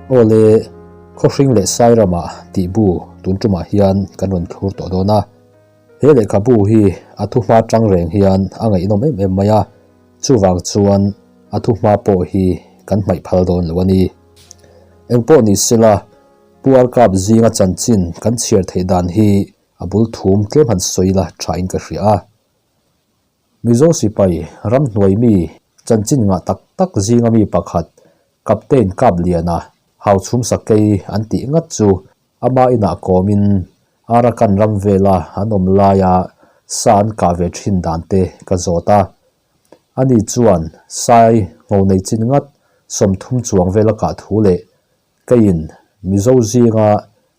Aw le, Khawhring leh Sairama tih bu tun tumah hian kan rawn thlur tawh dawn a. He lehkhabu hi a thuhma tang reng hian a ngaihnawm em em mai a, chuvang chuan a thuhma pawh hi kan hmaih phal dawn lo a ni. Engpawh ni sela, Pu Arkap zinga chanchin kan chhiar theih dan hi a bul thum tlem han sawi la thain ka hria a. Mizo sipai ramhnuai mi chanchin ngah tak tak zinga mi pakhat Captain Kapliana Hauchhum Sakei an tih ngat chu ama inah kawmin Arakan ram vela an awm laia sa an kah ve thin dan te ka zawt a. Ani chuan sai ngho nei chin ngat 30 chuang vela kah thu leh Keiin Mizo zinga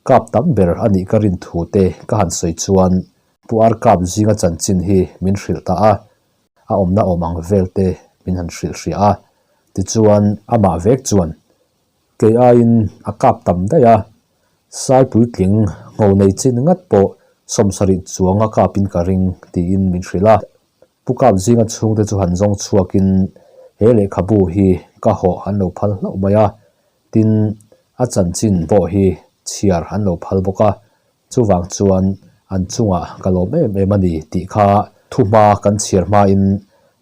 kap tam ber a nih ka rin thu te ka han sawi chuan Pu Ar Kap zinga chanchin hi min hrilh ta a, a awmna awm ang vel te min han hrilh hria a. Tichuan amah vek chuan kei aiin a kap tam daih a, sai puitling ngho nei chin ngat pawh 70 chuang a kapin ka ring tiin min hrilh a. Pu Kap zinga chhungte chu han zawng chhuakin he lehkhabu hi ka hawh an lo phal hlauh mai a, tin a chanchin pawh hi chhiar an lo phal bawk a, chuvang chuan an chungah ka lawm em em a ni tih kha thuhma kan chhiar hmain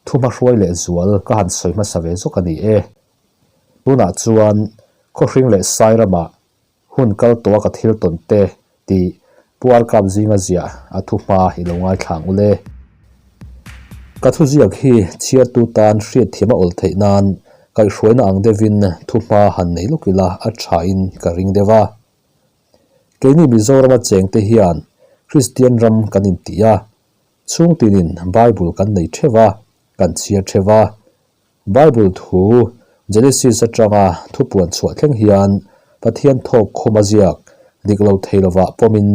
thuhma hruai leh zual ka han sawi hmasa ve zawk a ni e. Tunah chuan Khawhring leh Sairamah Hun kal tawha ka thil tawn te tih Pu Arkap zinga ziah a thu hma i lo ngaithla ang ule. Ka thuziak hi chhiartu tan hriatthiam a awl theih nan kaihhruaina ang deuhin thu hma han nei lawk ila a thain ka ring deuh a. Keini Mizorama chengte hian Kristian ram kan inti a, chhungtinin Bible kan nei theuh a, kan chhiar theuh a. Bible thu Genesis atanga thupuan chhuah thleng hian Pathian thawk khum a ziak dik lo thei lovah pawmin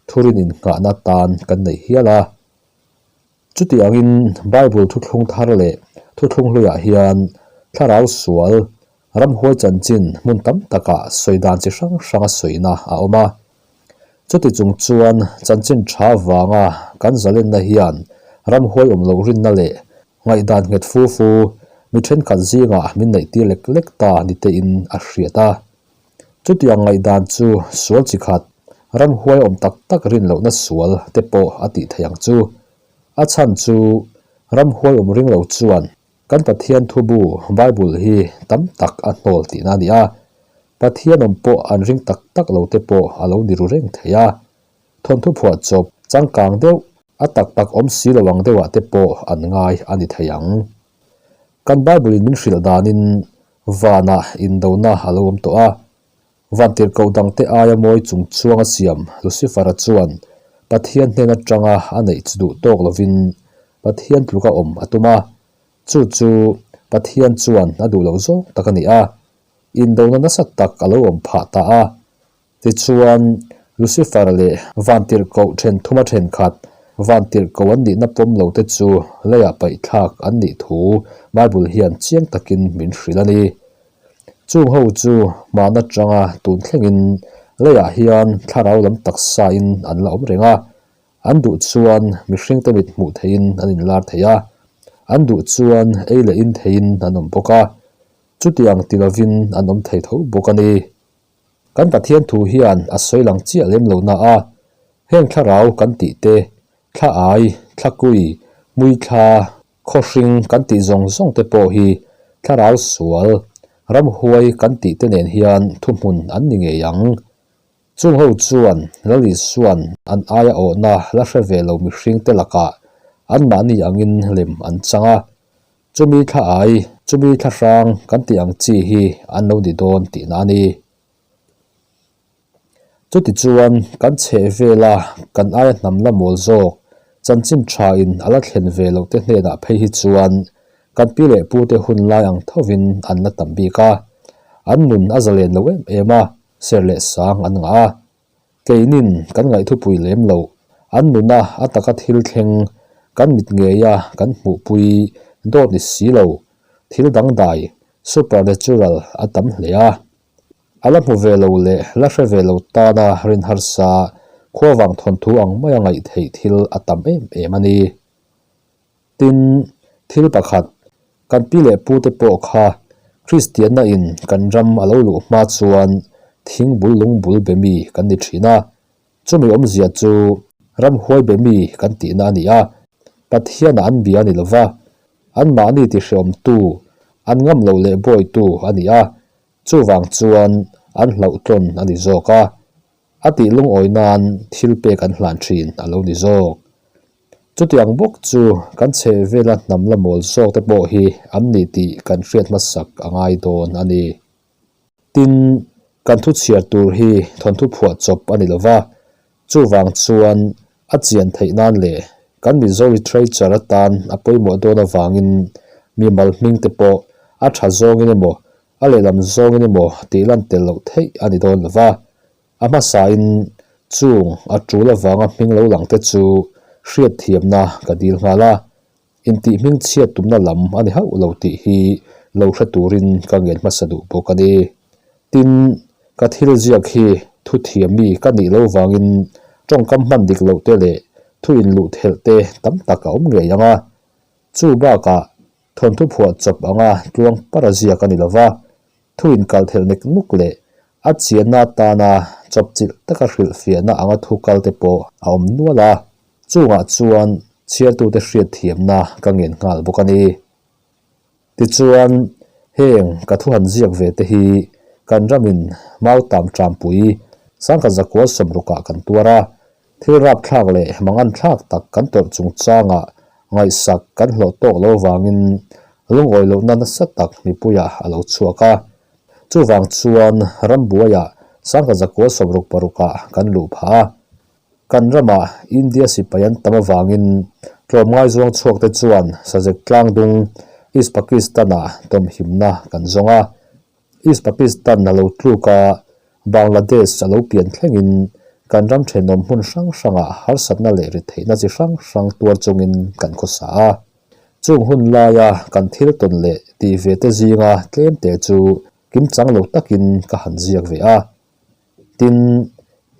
thurin innghahna tan kan nei hial a. Chuti angin Bible thuthlung thar leh thuthlung hluiah hian thlarau sual, ramhuai chanchin hmun tam takah sawi dan chi hrang hranga sawina a awm a. Chuti chung chuan chanchin tha vanga kan zalenna hian ramhuai awm loh rinna leh Ngaihdan nghet fu fu, mi thenkhat zingah min neihtir lek lek ta ni tein a hriat a. Chutiang ngaihdan chu sual chi khat, ramhuai awm tak tak rin lohna sual te pawh a tih theih ang chu. A chhan chu ramhuai awm ring lo chuan kan Pathian thubu Bible hi tam tak a hnawl tihna a ni a. Pathian awm pawh an ring tak tak lo te pawh a lo ni ru reng thei a. Thawnthu phuah chawp changkang deuh A tak tak awm si lo ang deuhah te pawh an ngai a ni thei ang. Kan Bible-in min hrilh danin vanah indona a lo awm tawh a. Vantirhkoh dangte aia mawi chung chuanga siam Lucifer-a chuan Pathian hnen atanga a neih chu duh tawk lovin Pathian tluka awm a tum a. Chu chu Pathian chuan a duh loh zawng tak a ni a. Indona nasa tak a lo awm phah ta a. Tichuan, Lucifer leh vantirhkoh thenthuma thenkhat, vantirhkoh an nihna pawm lote chu leiah paihthlak an nih thu Bible hian chiang takin min hrilh a ni. Chung ho chu hmana tanga tun thlengin leiah hian thlarau lam taksain an la awm reng a, an duh chuan mihringte mit hmuh theihin an inlar thei a, an duh chuan ei leh in theihin an awm bawk a, chutiang ti lovin an awm thei tho bawk a ni. Kan Pathian thu hian a sawi lang chiah lem lo na a, heng thlarau kan tih te, thla ai, thla kui, mui thla, khawhring kan tih zawng zawng te pawh hi thlarau sual, ramhuai kan tih te nen hian thuhmun an ni ngei ang. Chung ho chuan Lal Isua'n an aia awhna la hre ve lo mihring te lakah anmahni angin lem an chang a, Chumi thla ai, chumi thla hrang kan tih ang chi hi an lo ni dawn tihna a ni. Chutichuan kan chheh vela kan aia hnam la mawl zawk, chanchin thain a la thlen ve loh te hnenah phei hi chuan kan pi leh pute hun lai ang thovin an la tam bik a, an nun a zalen lo em em a, ser leh sang an ngah a. Keinin kan ngaihthupui lem loh, an nuna a taka thil thleng kan mit ngeia kan hmuhpui dawt ni si lo, thil dangdai, supernatural, a tam hle a. A la hmu ve lo leh la hre ve lo tana rin harsa, khuavang thawnthu ang maia ngaih theih thil a tam em em a ni. Tin, thil pakhat, kan pi leh pute pawh kha. Kristianna in kan ram a lo luh hma chuan thing bul lung bul be mi kan ni thin a. Chumi awmzia chu ramhuai be mi kan tihna a ni a, Pathianah an bia a ni lova, anmahni tihreawmtu, an ngam loh leh bawitu a ni a, chuvang chuan an hlauhtlawn a ni zawk a, a tih lungawi nan thil pek an hlan thin a lo ni zawk. Chutiang bawk chu kan chhehvela hnam la mawl zawk te pawh hi an ni tih kan hriat hmasak a ngai dawn a ni. Tin, kan thu chhiar tur hi thawnthu phuah chawp a ni lo va, chuvang chuan a chian theih nan leh kan Mizo literature atan a pawimawh dawn avangin mimal hming te pawh a tha zawngin emaw a lehlam zawngin emaw tih lan tel loh theih a ni dawn lo va. A hmasain chung a tul avanga hming lo lang te chu hriatthiamna ka dil nghal a. Intih hmingchhiat tumna lam a ni hauh lo tih hi lo hre turin ka ngen hmasa duh bawk a ni. Tin, ka thil ziak hi thu thiam mi ka nih lo vangin tawngkam hman dik loh te leh thu inluh thelh te tam tak a awm ngei ang a. Chu bakah thawnthu phuah chawp anga tluang para ziak a ni lo va, thu inkal thelh nek nuk leh a chianna atana chawpchilh taka hrilhfiahna anga thu kal te pawh a awm nual a. Chungah chuan chhiartute hriatthiamna ka ngen nghal bawk a ni. Tichuan, heng ka thu han ziak ve te hi kan ramin Mautam Trampui sangkhat zakua sawmrukah kan tuar a, thil rapthlak leh manganthlak tak kan tawrh chungchangah ngaihsak kan hlawh tawk lo vangin lungawi lohna nasa tak mipuiah a lo chhuak a. Chuvang chuan rambuaiah sangkhat zakua sawmruk parukah kan luh phah a. Kan ramah India sipai an tam avangin tlawmngai zuang chhuakte chuan Sazek tlangdung East Pakistan-ah tawmhimna kan zawng a. East Pakistan a lo tluk a, Bangladesh a lo pian thlengin kan ram thenawm hmun hrang hrangah harsatna leh ritheihna chi hrang hrang tuar chungin kan khawsa a. Chung hun laia kan thil tawn leh tih ve te zinga tlemte chu kimchang lo takin ka han ziak ve a. Tin,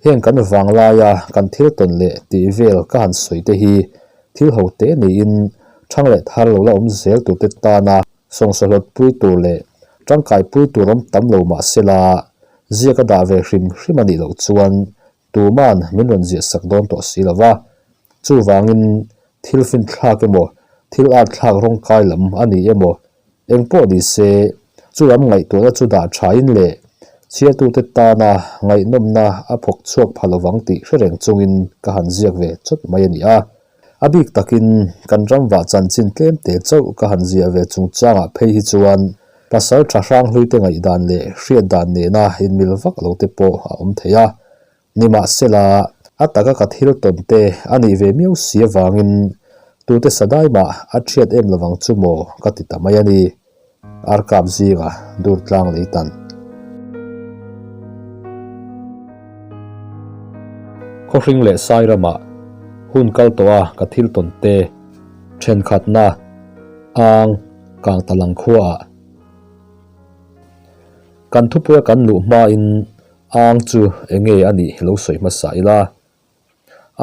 heng kan vang laia kan thil tawn leh tih vel ka han sawi te hi thil ho te niin thang leh thar lo la awm zel tur te tana sawngsawhlawt pui tur leh tangkai pui tur awm tam lo mah sela ziak a dah ve hrim hrim a nih loh chuan tuman min rawn ziah sak dawn tawh si lo va. Chuvangin thil finthlak emaw thil art thlak rawngkai lam a ni emaw Engpawh ni se, chu lam ngaihtuahna chu dah thain leh chhiartute tana ngaihnawmna a phawk chhuak pha lovang tih hre reng chungin ka han ziak ve chawt mai a ni a. A bik takin kan ramvah chanchin tlemte chauh ka han ziah ve chungchangah phei hi chuan pasal tha hranghluite ngaihdan leh hriatdan nena inmil vak lo te pawh a awm thei a. Nimahsela, a taka ka thil tawn te a nih ve miau si avangin tute sadai mah a thiat em lovang chu maw ka ti ta mai a ni. Arkap zinga dur tlang lei tan. Khawhring leh sai ramah hun kal tawh a ka thil tawn te thenkhatna ang kang ta lang khuaah kan thupuia kan luh hmain Ang chu enge a nih lo sawi hmasa ila.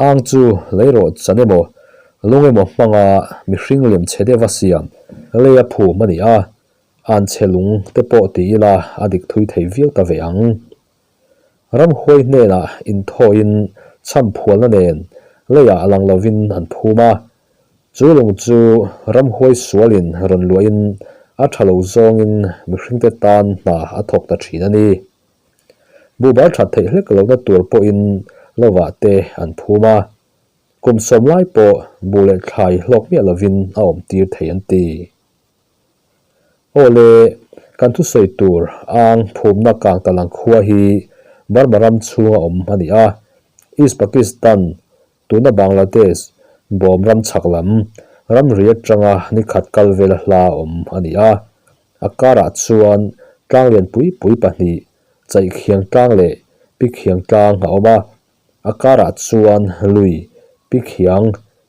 Ang chu leirawh chan emaw, lung emaw hmanga mihring lem chhe deuha siam lei a phum a ni a, an chhe lung te pawh ti ila a dik thui thei viau ta ve ang. Ramhuai hnenah inthawiin chham phualna nen leiah lang lovin an phum a, chu lung chu ramhuai sualin rawn luahin a tha lo zawngin mihringte tan hna a thawk ta thin a ni. Buhbal that theih hlek lohna tur pawhin lovah te an phum a, kum sawm lai pawh buh leh thlai hlawk miah lovin a awm tir thei an ti. Aw le, kan thusawi tur ang phumna kang talang khua hi Burma ram chhunga awm a ni a, East Pakistan, tuna Bangladesh, bawm ram chhak lam, ramri atanga ni khat kal vela hla awm a ni a. A karah chuan tlang lian pui pui pahnih, Chaihkhiang tlang leh Pikhiang tlang a awm a. A karah chuan lui, Pikhiang,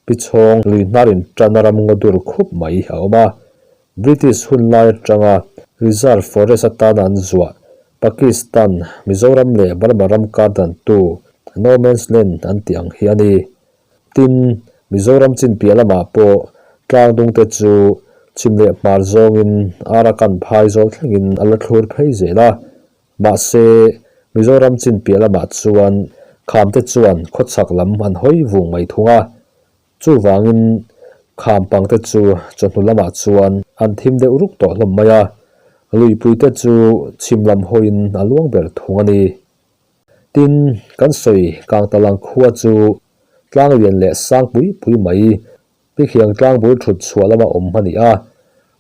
Pichhawng lui hnar inṭana ram ngaw dur khup mai a awm a. British hun lai atanga Reserve Forest atana an zuah Pakistan, Mizoram leh Burma ram kar dantu No Man's Land an tih ang hi a ni. Tin, Mizoram chin piah lamah pawh tlang dungte chu Chhim leh hmar zawngin Arakan phai zawl thlengin a la thlur phei zel a. Mahse, Mizoram chin piah lamah chuan khamte chuan khawchhak lam an hawi vung mai thung a. Chuvangin, kham pangte chu chawhnu lamah chuan an thim deuh ruk tawh hlawm mai a. Luipuite chu chhim lam hawiin a luang ber thung a ni. Tin, kan sawi Kangtalang khua chu tlanglian leh sang pui pui mai Pikhiang tlangbul thut chhuah lama awm a ni a.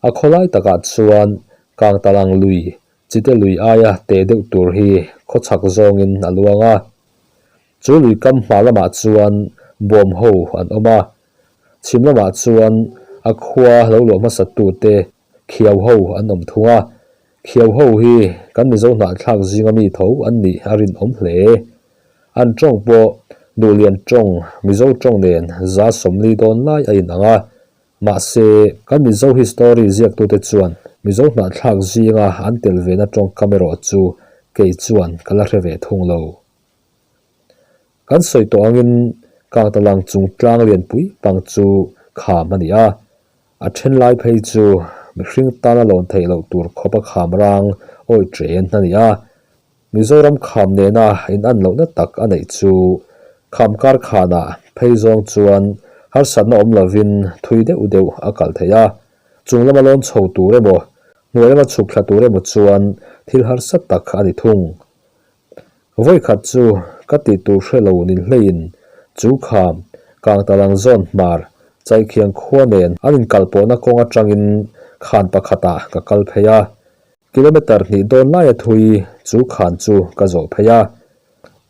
A khawlai takah chuan Kangtalang lui, Chite lui aia teh deuh tur hi khawchhak zawngin a luang a. Chu lui kam hma lamah chuan bawm ho an awm a. Chhim lamah chuan a khua lo luah hmasatute Khiau ho an awm thung a, Khiau ho hi kan Mizo hnahthlak zinga mi tho an nih a rinawm hle. An tawng pawh Duhlian tawng, Mizo tawng nen 140 dawn lai a inang a, mahse kan Mizo history ziaktute chuan Mizo hnahthlak zinga an tel vena tawngkam erawh chu kei chuan ka la hre ve thung lo. Kan sawi tawh angin Kangtalang chung tlang lianpui pang chu kham a ni a, A then lai phei chu mihring tana lawn theih loh tur khawp a kham rang awi chen a ni a. Mizoram kham nena in an lohna tak a neih chu kham kar khanah phei zawng chuan harsatna awm lovin thui deuh deuh a kal theih a. Chung lama lawn chho tur emaw, hnuai lama chhuk thla tur emaw chuan thil harsa tak a ni thung. Vawikhat chu ka tih tur hre lo nin hleiin chu kham Kangtalang zawn hmar Chaikhiang khua nen an inkalpawhna kawng atangin khan pakhatah ka kal phei a. Kilometer hnih dawn laia thui chu khan chu ka zawh phei a.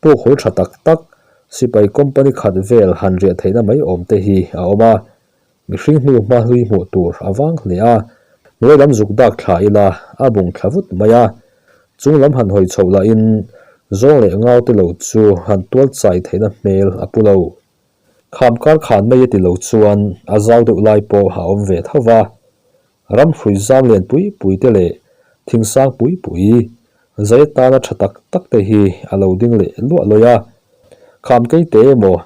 Puk hul tha tak tak sipai company khat vel han riah theihna mai awm te hi a awm a. Mihring hnu hma hlui hmuh tur a vang hle a, hnuai lam zuk dak thla ila a bung thla vut mai a. Chung lam han hawi chhoh lahin zawng leh ngau te lo chu han tual chai theihna hmel a pu lo. Kham kar khan mai a ti lo chuan a zau deuh lai pawh a awm ve tho va. Ram hrui zam lian pui pui te leh thing sang pui pui, zai atana tha tak tak te hi a lo ding leh luah lawi a. Kham keite emaw,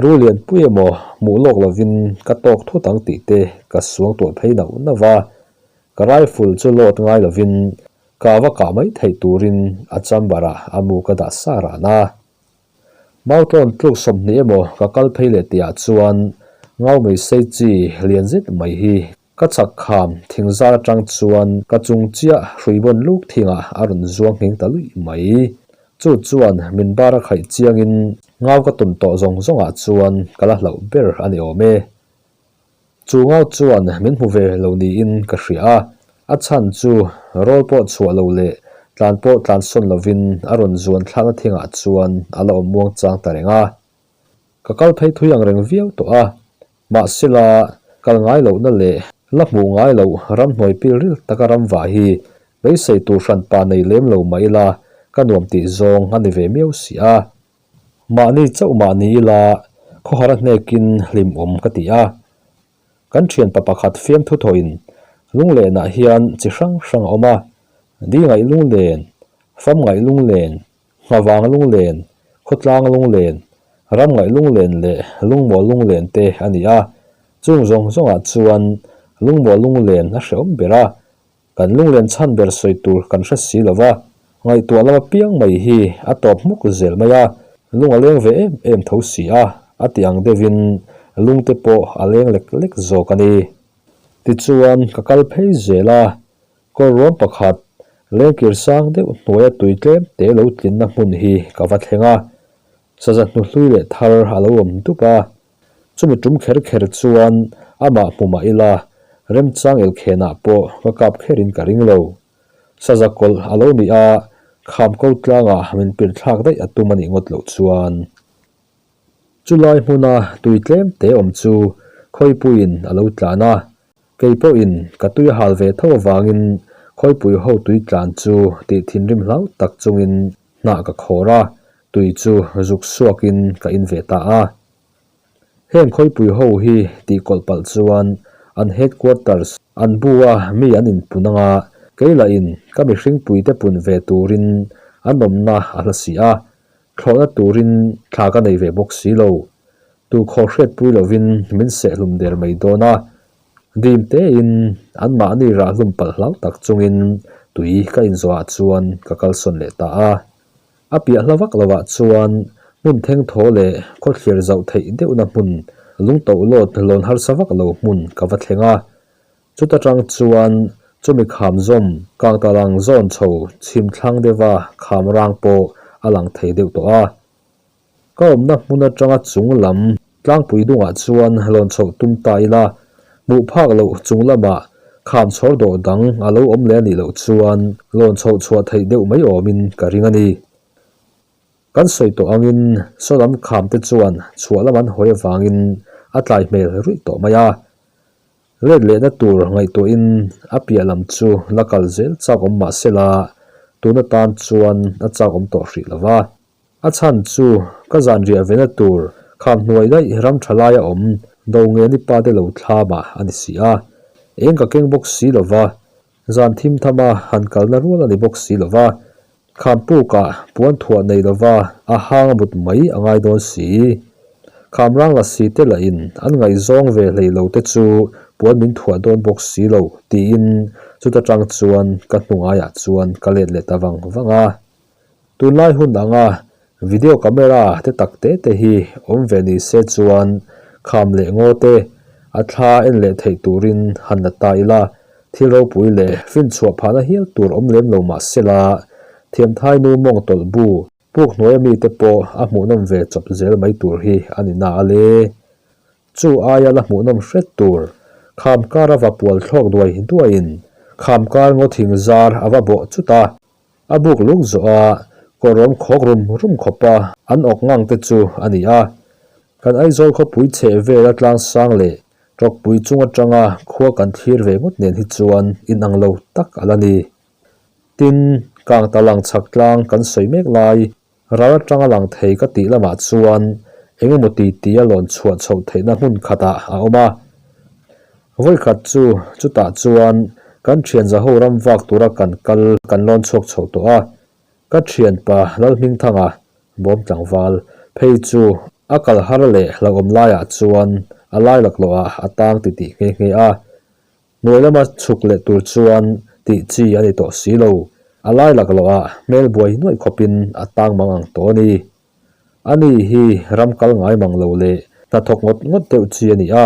ru lian pui emaw hmuh lawk lovin ka tawk thut ang tih te ka suang tuah phei nauh nauh a. Ka rifle chu load ngai lovin ka va kah mai theih turin a chamber ah a mu ka dah sa ran a. Mautlawn tluk 20 emaw ka kal phei leh tihah chuan ngau mei sei chi lian zet mai hi Ka chak kham thing zar atang chuan ka chung chiah hrui bawn luk thingah a rawn zuang nghing ta luih mai. Chu chuan min bar a khaih chiangin ngau ka tawn tawh zawng zawngah chuan ka la hlauh ber a ni awm e. Chu ngau chuan min hmu ve lo niin ka hria a, a chhan chu rawl pawh chhuah lo leh tlan pawh tlan sawn lovin a rawn zuan thlakna thingah chuan a la awm muang chang ta reng a. Ka kal phei thui ang reng viau tawh a, Mahsela, kal ngai lohna leh la hmuh ngai loh ramhnuai pil ril taka ram vah hi beisei tur hranpa nei lem lo mah ila ka nuam tih zawng a ni ve miau si a. Mahni chauh mah ni ila khawhar a hnekin hlim awm ka ti a. Kan thianpa pakhat fiamthu thawhin lunglenah hian chi hrang hrang a awm a, di ngaih lunglen, fam ngaih lunglen, Nghavang lunglen, khawtlang lunglen, ram ngaih lunglen leh lungmawl lunglen te a ni a. Chung zawng zawngah chuan lungmawl lunglen a hrehawm ber a. Kan lunglen chhan ber sawi tur kan hre si lo va, ngaihtuah lama piang mai hi a tawp hmuk zel mai a, lung a leng ve em em tho si a, a ti ang deuhin lungte pawh a leng lek lek zawk a ni. Tichuan ka kal phei zel a, Kawr ruam pakhat, lengkir sang deuh hnuaia tui tlem te lo tlinna hmun hi ka va thleng a, saza hnuhlui leh thar a lo awm dup a. Chumi tum kher kher chuan amah hmu mah ila, remchang elkhenah pawh ka kap kherin ka ring lo. Saza kawlh a lo ni a, kham ko tlangah min pir thlak daih a tum a nih ngawt loh chuan. Chulai hmuna tui tlem te awm chu khawipuiin a lo tlan a, Kei pawhin ka tui a hal ve tho avangin khawipui ho tui tlan chu tih thinrim hlau tak chungin hnah ka khawr a, tui chu zuk suakin ka in ve ta a. Heng khawipui ho hi tih kawlh palh chuan an headquarters an bu a mi an inpun anga kei lahin ka mihringpui te pun ve turin an awmna a hla si a, thlawhna turin thla ka nei ve bawk si lo. Tu khaw hriatpui lovin min sehhlum der mai dawn a. Dim tein anmahni rah hlum palh hlau tak chungin tui ka inzawhah chuan ka kalsawn leh ta a. A piah hla vak lovah chuan hmun thengthaw leh khawthlir zauh theih deuhna hmun lungtoh lawt lawn harsa vak lo hmun ka va thleng a. Chuta tang chuan chumi kham zawm kangtalang zawn chho chhim thlang deuha kham rang pawh a lang thei deuh tawh a. Ka awmna hmun atanga chung lam tlangpui dungah chuan lawn chhoh tum ta ila, hmuh phak loh chung lamah kham chhawr dawh dang a lo awm leh a nih loh chuan lawn chhoh chhuah theih deuh mai awmin ka ring a ni. Kan sawi tawh angin saw lam kham te chuan chhuah lam an hawi avangin a tlai hmel ruih tawh mai a. Let lehna tur ngaihtuahin a piah lam chu la kal zel chak awm mah sela tun atan chuan a chak awm tawh hrih lo va. A chhan chu ka zan riah vena tur kham hnuai daih ram tha laia awm do nge ni pa te lo thlam ah a ni si a. Eng ka keng bawk si lo va, zan thim tham a han kalna rual a ni bawk si lo va, kham puk ah puan thuah nei lo va a hang a mut mai a ngai dawn si. Kham rang la si te lah in an ngaihzawng ve hlei lo te chu puan min thuah dawn bawk si lo tiin chuta tang chuan ka hnungaiah chuan ka let leh ta vang vang a. Tunlai hun anga video camera te tak te te hi awm ve ni se chuan kham leh ngaw te a thla en leh theih turin han la ta ila, thil ropui leh finchhuah phahna hial tur awm lem lo mah sela, Thiamthainu mawng tawlh bu puk hnuaia mite pawh a hmuhnawm ve chawp zel mai tur hi a ni na a le. Chu aia la hmuhnawm hret tur, kham kar a va pual thlawk duai duaiin kham kar ngaw thing zar a va bawh chut a. A buk luk zawh a, kawrawm khawk rum rum khawp a an awk ngang te chu a ni a. Kan Aizawl khawpui chheh vela tlangsang leh tawkpui chung atanga khua kan thlir ve ngawt nen hi chuan inang lo tak a la ni. Tin, kang ta lang chhak tlang kan sawi mek lai, ral atanga lang thei ka tih lamah chuan eng emaw ti ti a lawn chhuah chhoh theihna hmun khatah a awm a. Vawikhat chu chutah chuan kan thian zaho ram vak tura kan kal kan lawn chhuak chho tawh a, ka thianpa Lalhmingthanga bawm tlangval phei chu a kal har leh hlauhawm laiah chuan a lai laklawh ah a tang titih nghe nghe a. Hnuai lama chhuk leh tur chuan tih chi a ni tawh si lo, a lai laklawh ah hmel buai nuaih khawpin a tang mang ang tawh a ni. Ani hi ram kal ngai mang lo leh hnathawk ngawt ngawt deuh chi a ni a.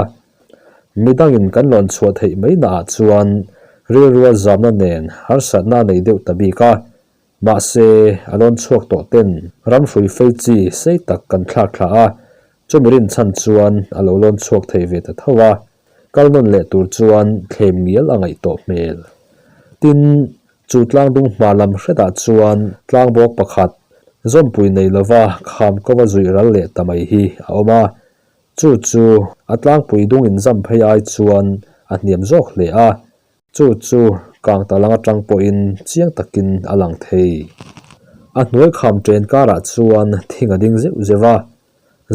Midangin kan lawn chhuah theih mai naah chuan rilrua zamna nen harsatna a nei deuh ta bik a. Mahse, a lawn chhuak tawh ten ram hrui fei chi sei tak kan thlak thla a, chumi rinchhan chuan a lo lawn chhuak thei ve ta tho a. Kal nawn leh tur chuan thlem ngial a ngaih tawh hmel. Tin, chu tlangdung hma lam hretah chuan tlangbawk pakhat, zawmpui nei lova kham kova zuih ral leh ta mai hi a awm a. Chu chu a tlangpui dung inzam phei ai chuan a hniam zawk hle a. Chu chu kang ta lang atang pawhin chiang takin a lang thei. A hnuai kham chen karah chuan thing a ding zeuh zeuh a.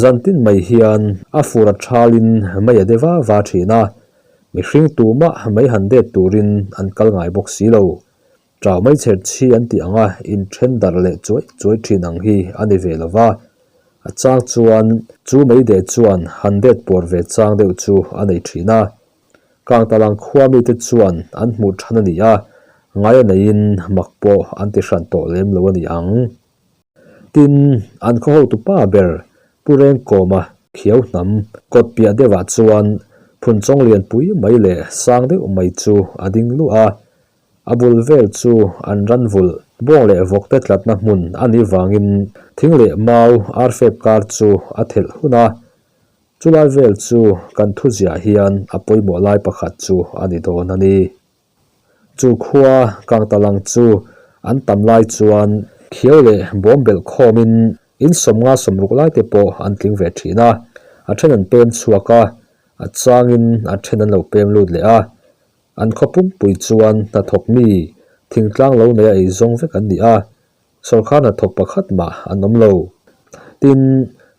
Zan tin mai hian a fur a thalin mei a de va va thin a, mihring tumah mei han det turin an kal ngai bawk si lo. Tau mai chher chhi an tih anga inthen darh leh chuai chuai thin ang hi a ni ve lo va, a chang chuan chu mei deh chuan han det puar ve chang deuh chu a nei thin a. Kangtalang khua mite chuan an hmuh than a ni a, ngai a neiin mak pawh an ti hran tawh lem lo a ni ang. Tin, an khaw hotu pa ber Pu Rengkawma khiau hnam kawt piah deuhah chuan phunchawng lianpui mai leh sang deuh mai chu a ding luah a. A bul vel chu an ran vulh bawng leh vawkte tlatna hmun a nih vangin thing leh mau arfep kar chu a thelh hun a. Chulai vel chu kan thuziah hian a pawimawh lai pakhat chu a ni dawn a ni. Chu khua Kangtalang chu an tam lai chuan khiau leh bawm belh khawmin in 50 60 lai te pawh an tling ve thin a, a then an pem chhuak a, a changin a then an lo pem lut leh a. An khaw pumpui chuan hnathawk mi thingtlang lo neia ei zawng vek an ni a, sawrkar hnathawk pakhat mah an awm lo. Tin,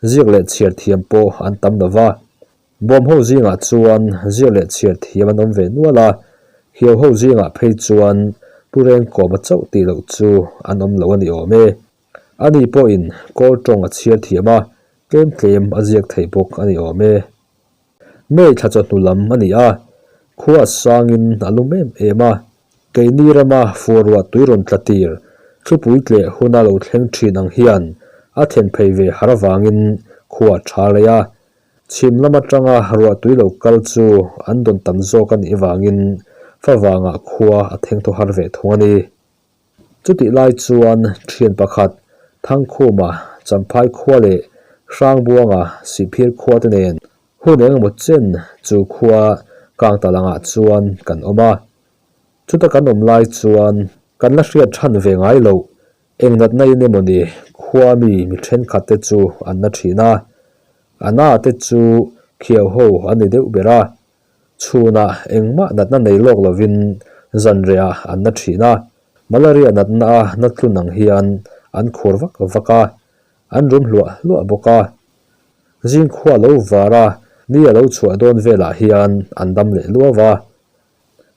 ziak leh chhiar thiam pawh an tam lo va. Bawm ho zingah chuan ziak leh chhiar thiam an awm ve nual a, hiau ho zingah phei chuan Pu Rengkawma chauh tih loh chu an awm lo a ni awm e. Ani pawhin kawl tawng a chhiar thiam a, tlem tlem a ziak thei bawk a ni awm e. May thla chawhnu lam a ni a. Khua sangin a lum em em a, keini rama fuaruah tui rawn tla tir thlupui tleh huna lo thleng thin ang hian a thlen phei ve har avangin khua a tha rei a. Chhim lam atanga ruah tui lo kal chu an dawn tam zawk a nih avangin favangah khua a theng thaw har ve thung a ni. Chutih lai chuan thian pakhat Thangkhuma Champhai khua leh Hrangbuanga Sihphir khua te nen hun eng emaw chen chu khua Kangtalangah chuan kan awm a. Chuta kan awm lai chuan kan la hriat than ve ngai loh eng natna in emaw ni khua mi mi thenkhat te chu an na thin a. A na te chu khiau ho an ni deuh ber a. Chhunah engmah natna nei lawk lovin zanriah an na thin a, malaria natna a na tlun ang hian an khur vak vak a, an rum hluah hluah bawk a. Zingkhua lo var a, ni a lo chhuah dawn velah hian an dam leh luau a.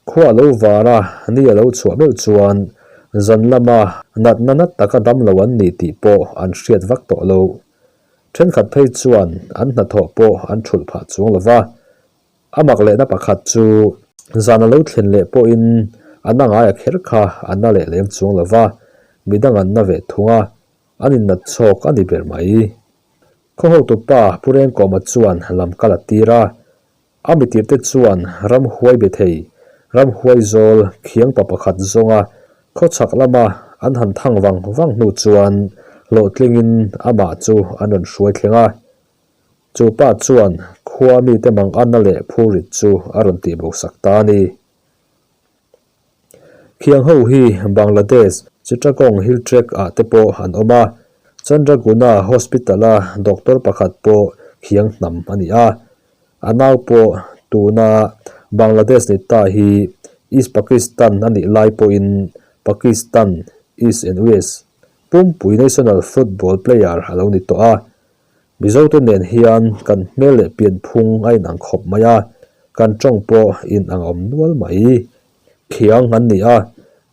Khua a lo var a, ni a lo chhuah meuh chuan zan lama natna nat taka dam lo an ni tih pawh an hriat vak tawh lo. Thenkhat phei chuan an hnathawh pawh an thulh phah chuang lo va. A mak lehna pakhat chu zan a lo thlen leh pawhin a na ngaia kher kha a na leh lem chuang lo va, midang an na ve thung a, an innat chhawk a ni ber mai. Khaw hotupa Pu Rengkawma chuan lam kal a tir a, A mitirte chuan ramhuai be thei, ramhuai zawl khiang pa pakhat zawnga khawchhak lama an han thang vang vang hnu chuan hlawhtlingin amah chu an rawn hruai thleng a. Chu pa chuan khua mite manganna leh phurrit chu a rawn tihbosak ta a ni. Khiang ho hi Bangladesh, Chittagong Hill Tract ah te pawh an awm a, Chandraguna Hospital a doctor pakhat pawh khiang hnam a ni a. A nau pawh tuna Bangladesh ni ta hi East Pakistan a nih lai pawhin Pakistan East and West pumpui national football player a lo ni tawh a. Mizote nen hian kan hmel leh pianphung a inang khawp mai a, kan tawng pawh inang awm nual mai. Khiang an ni a,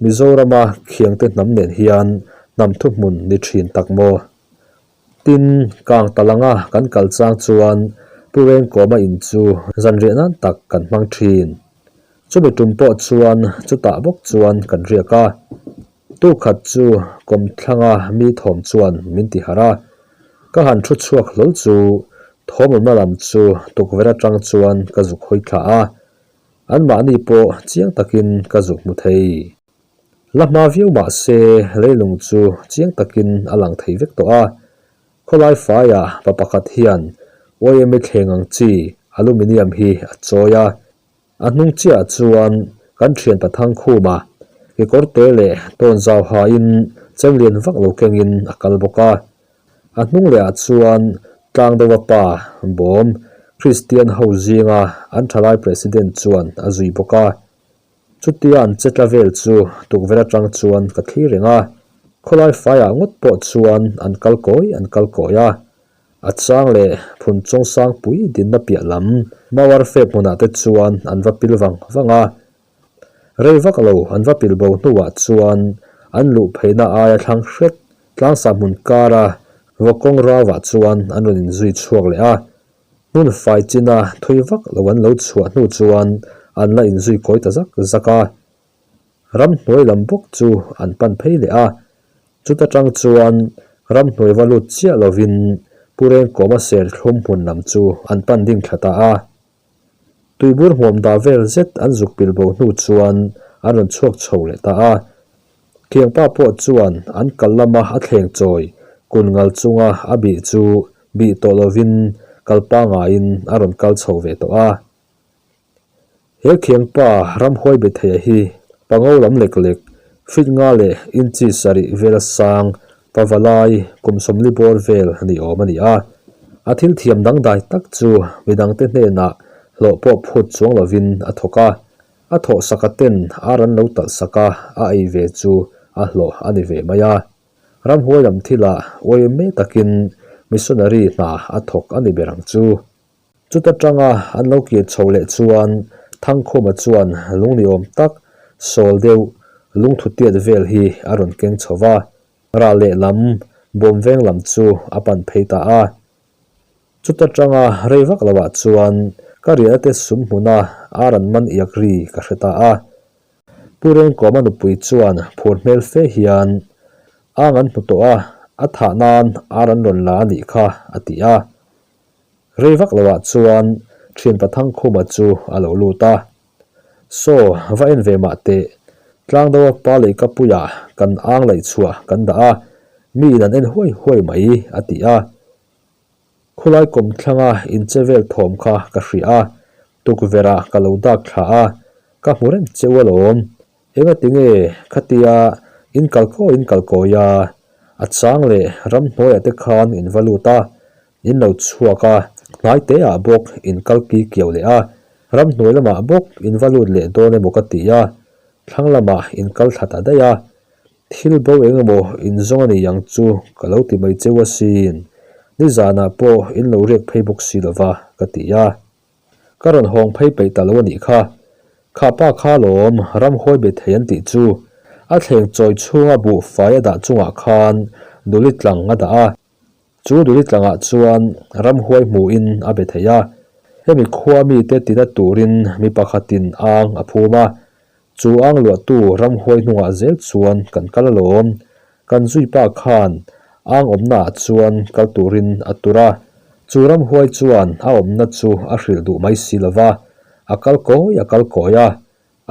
Mizorama khiangte hnam nen hian hnam thuhmun ni thin tak maw? Tin, kang talanga kan kal chang chuan Pu Rengkawma in chu zanriah nan tak kan hmang thin. Chumi tum pawh chuan chutah bawk chuan kan riak a. Tukhat chu kawmthlanga mi thawm chuan min ti harh a, ka han thu chhuak hlawl chu thawm awmna lam chu tukverh atang chuan ka zuk hawi thla a, anmahni pawh chiang takin ka zuk hmu thei. La hma viau mah se leilung chu chiang takin a lang thei vek tawh a, khawlai faiah pa pakhat hian YMA thleng ang chi aluminium hi a chawi a, A hnung chiah chuan kan thian pathang khuma kekawr te leh tawn zau hain chem lian vak lo kengin a kal bawk a. A hnung lehah chuan tlang deuha pa bawm Kristian ho zinga an thalai president chuan a zui bawk a. Chutia an che tla vel chu tukverh atang chuan ka thlir reng a, khawlai faiah ngawt pawh chuan an kal kawi an kal kawi a. A chang leh phun chawng sangpui dinna piah lam Mawar fep hmunah te chuan an va pil vang vang a. Rei vak lo an va pil bo hnuah chuan an luh pheina aia thlang hret tlangsa hmun kara vawkawng rauvah chuan an rawn inzui chhuak leh a. Hmun fai china thui vak lo an lo chhuah hnu chuan an la inzui kawi ta zak zak a. Ramhnuai lam bawk chu an pan phei leh a, chuta tang chuan ramhnuai va lut chiah lovin Pu Rengkawma serthlum hmun lam chu an pan ding thla ta a. Tuibur hmuam dah vel zet an zuk pil bo hnu chuan an rawn chhuak chho leh ta a. Khiangpa pawh chuan an kal lama a thleng chawi kun ngal chunga a bih chu bih tawh lovin kal pangaiin a rawn kal chho ve tawh a. He khiangpa ramhuai be theia hi pango lam lek lek, feet nga leh inchi sarih vela sang, pavalai, kum sawmli bawr vel ni awm a ni a. A thil thiam dangdai tak chu midangte hnenah hlawh pawh phut chuang lovin a thawk a, a thawh saka ten ar an lo talh sak a, a ei ve chu a hlawh a ni ve mai a. Ramhuai lam thilah uaime takin missionary hna a thawk a ni ber ang chu. Chuta tanga an lo kir chho leh chuan Thangkhuma chuan lung ni awm tak, sawl deuh, lungthu tiat vel hi a rawn keng chho va, rah lehlam, bawmveng lam chu a pan phei ta a. Chuta tanga rei vak loah chuan Ka riahna te sum hmuna ar an man iak ri ka hre ta a. Pu Rengkawma nupui chuan phur hmel fe hian, Ang an hmu tawh a, a thah nan ar an rawn la a nih kha, a ti a. Rei vak loah chuan thianpa Thangkhuma chu a lo lut a. Saw, va en ve mah teh, Tlangdoa pa leh ka puiah kan ang laih chhuah kan dah a, mi in an en huai huai mai, a ti a. Khulai kawmthlanga inche vel thawm kha ka hria a, tukverh-ah ka lo dak thla a, ka hmu reng cheu alawm. Engati nge khatia in kal kawi in kal kawi a, a chang leh ramhnuaiah te khan in va lut a, in lo chhuak a, hnai te ah bawk in kal ki kiau leh a, ramhnuai lamah bawk in va lut leh dawn emaw ka ti a, thlang lamah in kal thla ta daih a, Thil bo eng emaw in zawng a ni ang chu ka lo ti mai cheu asin, nizanah pawh in lo riak phei bawk si lova ka ti a. Ka rawn hawng phei peih ta lo a nih kha. Kha pa kha lawm ramhuai be thei an tih chu a thleng chawi chhunga buhfai a dah chungah khan duli tlang a dah a. Chu duli tlangah chuan ramhuai hmuhin a be thei a. Hemi khua mite tina turin mi pakhatin ang a phum a, Chu ang luahtu ramhuai hnungah zel chuan kan kal alawm. Kan zuipa khan ang awmnaah chuan kal turin a tur a. Chu ramhuai chuan a awmna chu a hrilh duh mai si lo va, a kal kawi a kal kawi a,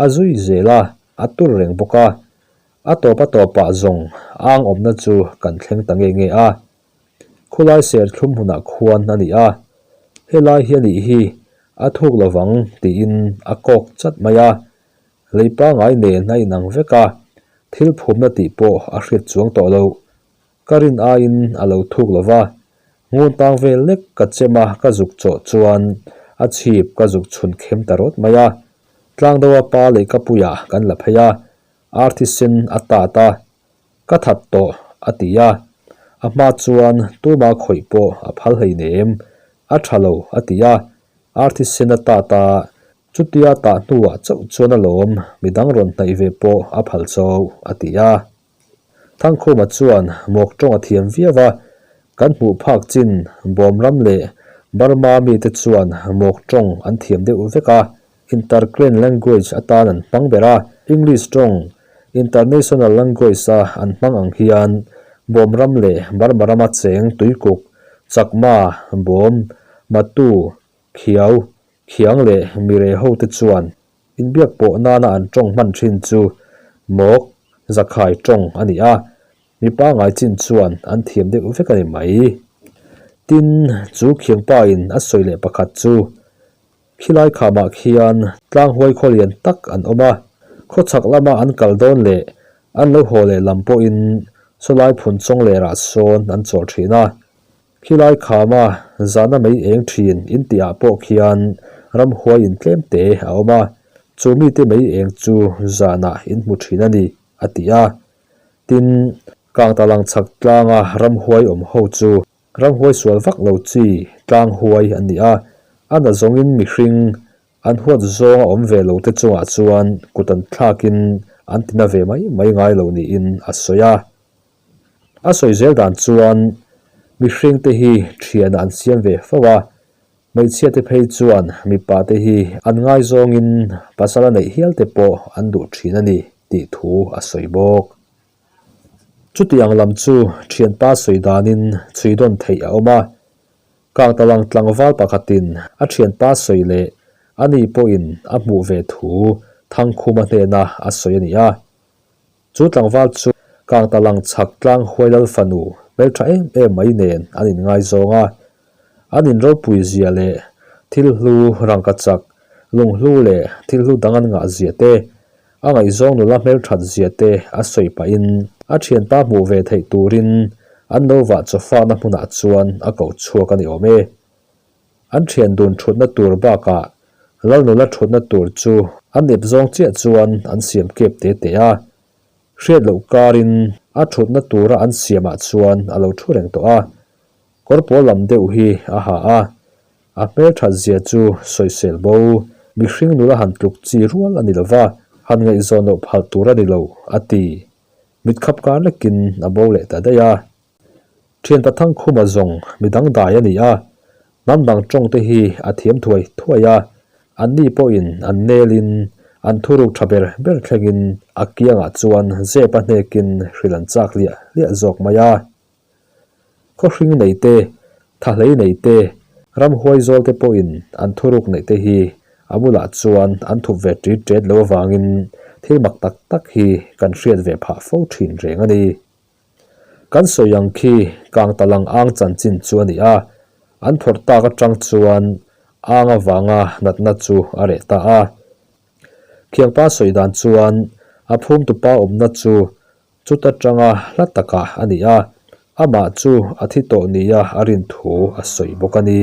a zui zel a, a tur reng bawk a. A tawp a tawpah zawng ang awmna chu kan thleng ta nge nge a. Khulai serthlum hmunah khuan a ni a, helai hi a nih hi a thuk lovang tiin a kawk chat mai a, lei pangai nen a inang vek a, thil phumna tih pawh a hriat chuang tawh loh. Ka rin aiin a lo thuk lo va, ngun tang vel lek ka chem a ka zuk chawh chuan a chhip ka zuk chhun khem ta rawt mai a, Tlangdoa pa leihkapuiah kan la phei a, arthisen a tat a, Ka that tawh, a ti a. A hma chuan tuma khawih pawh a phal hleinem, a tha lo, a ti a. Arthisen a tat a, chutia tah hnuah chauh chuan alawm midang rawn hnaih ve pawh a phal chauh, a ti a. Thangkhuma chuan mawk tawng a thiam viau a, kan hmuh phak chin Bawmram leh Burma mite chuan mawk tawng an thiam deuh vek a, Interclan language atan an hmang ber a, English tawng international language-a an hmang ang hian Bawm ram leh Burma rama cheng tuikuk, Chakma, Bawm, Matu, Khiau, Khiang leh Mire hote chuan inbiak pawh nana an tawng hman thin chu Mawk, Zakhai tawng a ni a, mi pangai chin chuan an thiam deuh vek a ni mai. Tin, chu Khiangpa-in a sawi leh pakhat chu Khilai khamah khian tlanghuai khaw lian tak an awm a, khawchhak lama an kal dawn leh an lo haw leh lam pawhin sawlai phun chawng lerah sawn an chawl thin a. Khilai khama zana mei eng thin in tihah pawh khian ramhuai in tlem te a awm a, chu mite mei eng chu zanah in hmu thin a ni, a ti a. Tin, Kangtalang chhak tlanga ramhuai awm ho chu Ramhuai sual vak lo chi tlang huai an ni a, a na zawngin mihring an huat zawnga awm ve lo te chungah chuan kut an thlakin an tina ve mai mai ngai lo niin a sawi a. A sawi zel dan chuan mihring te hi thianah an siam ve fo a, hmeichhia te phei chuan mipa te hi an ngaizawngin pasal a neih hial te pawh an duh thin a ni tih thu a sawi bawk. Chutiang lam chu thianpa sawi danin chhui dawn theih a awm a, Kangtalang tlangval pakhatin a thianpa sawi leh ani pawhin a hmuh ve thu Thangkhuma hnena a sawi a ni a. Chu tlangval chu Kangtalang chhak tlang Huailal fanu hmeltha em em mai nen an inngaizawng a, an inropui zia leh thil hlu rangkachak, lunghlu leh thil hlu dang an ngah zia te, A ngaihzawng nula hmelthat zia te a sawi pahin a thianpa hmuh ve theih turin an lo vah chawfakna hmunah chuan a koh chhuak a ni awm e. An thian dun thutna tur bakah lal nula thutna tur chu an ep zawng chiah chuan an siam kep te te a. Hriat loh karin a thutna tura an siamah chuan a lo thu reng tawh a. Kawr pawl lam deuh hi a ha a, A hmelthat zia chu sawisel bo, mihring nula han tluk chi rual a ni lo va, han ngaihzawn loh phal tur a ni lo, a ti. Mitkhap kar lekin a bo leh ta daih a. Thianpa Thangkhuma zawng midang dai a ni a. Hnam dang tawng te hi a thiam thuai thuai a, anni pawhin an nelin an thuruk tha ber ber thlengin a kiangah chuan zep a hnekin hrilh an chak hliah hliah zawk mai a. Khawhring nei te, thahlei nei te, ramhuai zawl te pawhin an thuruk neih te hi a bulah chuan an thup ve ṭit ṭet lo avangin thil mak tak tak hi kan hriat ve phah fo ṭhin reng a ni. Kan sawi ang khi kang ta lang ang chanchin chu a ni a, an phawrh tak atang chuan ang avanga natna chu a reh ta a. Khiangpa sawi dan chuan a phumtupa awmna chu chuta tanga hla takah a ni a, amah chu a thi tawh nia a rin thu a sawi bawk a ni.